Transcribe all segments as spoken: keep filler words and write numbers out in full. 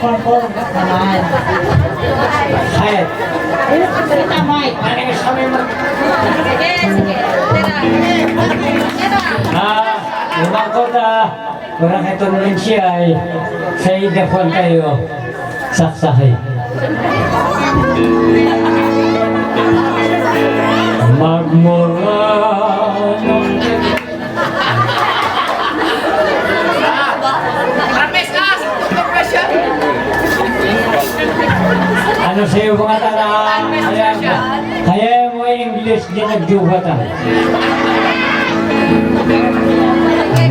Ay. Kita, Mike. Sige, sige. Tara. Ah, lumangkot, ah. Wala kay Ton Menchi ay sa ida kuan tayo. Saksahay. Magmula nung Ano sa'yo, mga tara? Kaya, kaya mo English, di nagdugatan.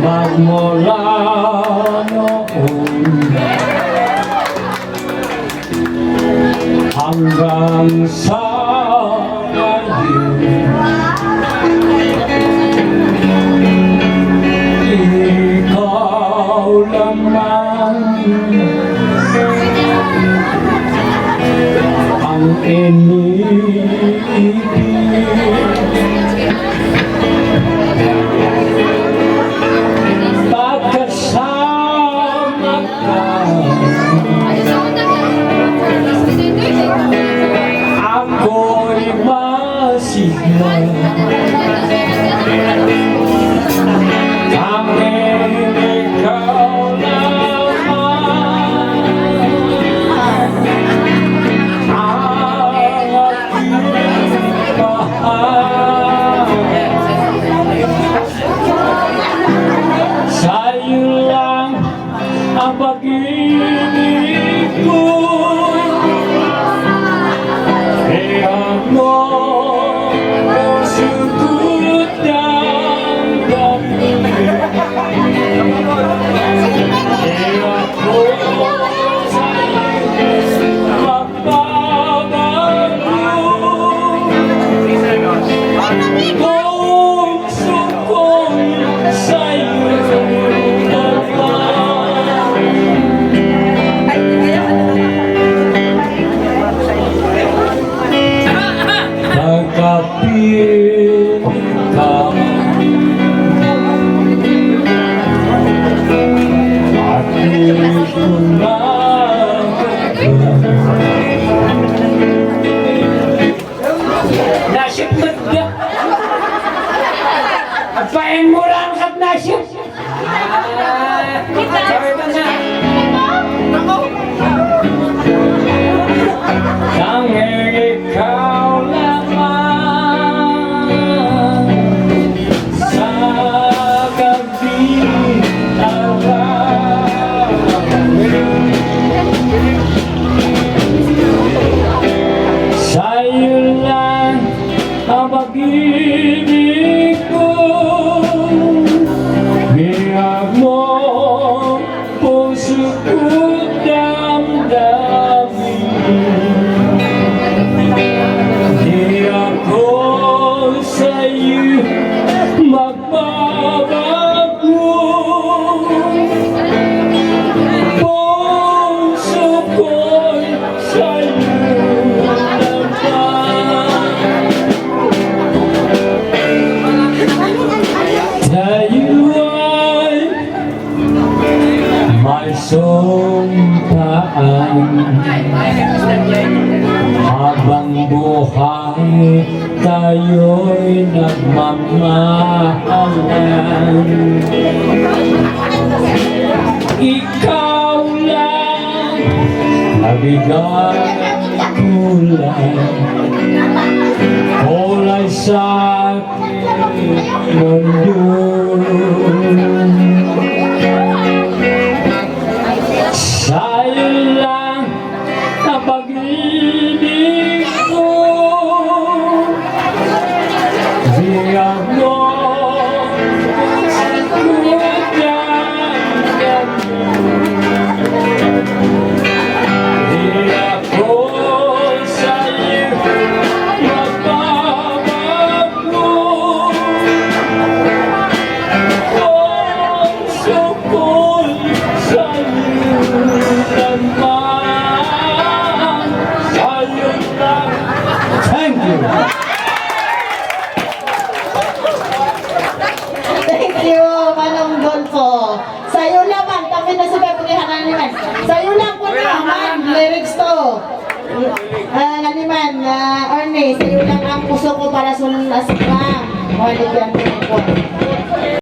Magmula noon hanggang sa ngayon, ikaw lamang ang iniibig. Pagkasama ka, ako'y masigla. Tanging ikaw lamang ang aking mahal. Sa'yo lang ang pag-ibig ko. Kaya mo, puso ko't damdamin. Kaya ko sa'yo magbabago. Puso ko'y sa'yo na lang. Pagkapiling ka, at di ko na Nasip met da. Agpaeng mo lang kat nasip. Tanging ikaw lamang sa Sa'yo lang ang pag-ibig ko. Biag mo, puso ko damdamin. Di ako sa'yo mag- Babago, puso ko'y sa'yo na ba? Tayo ay may sumpaan habang buhay. Tayo'y nagmamahalan. Ikaw lang nabigay kulay, kulay sa aking mundo. Sa'yo lang ang pag-ibig ko, di ako di ako sa'yo magbabago. Thank you. Ang puso ko para sa asukang. Mahal ko yan.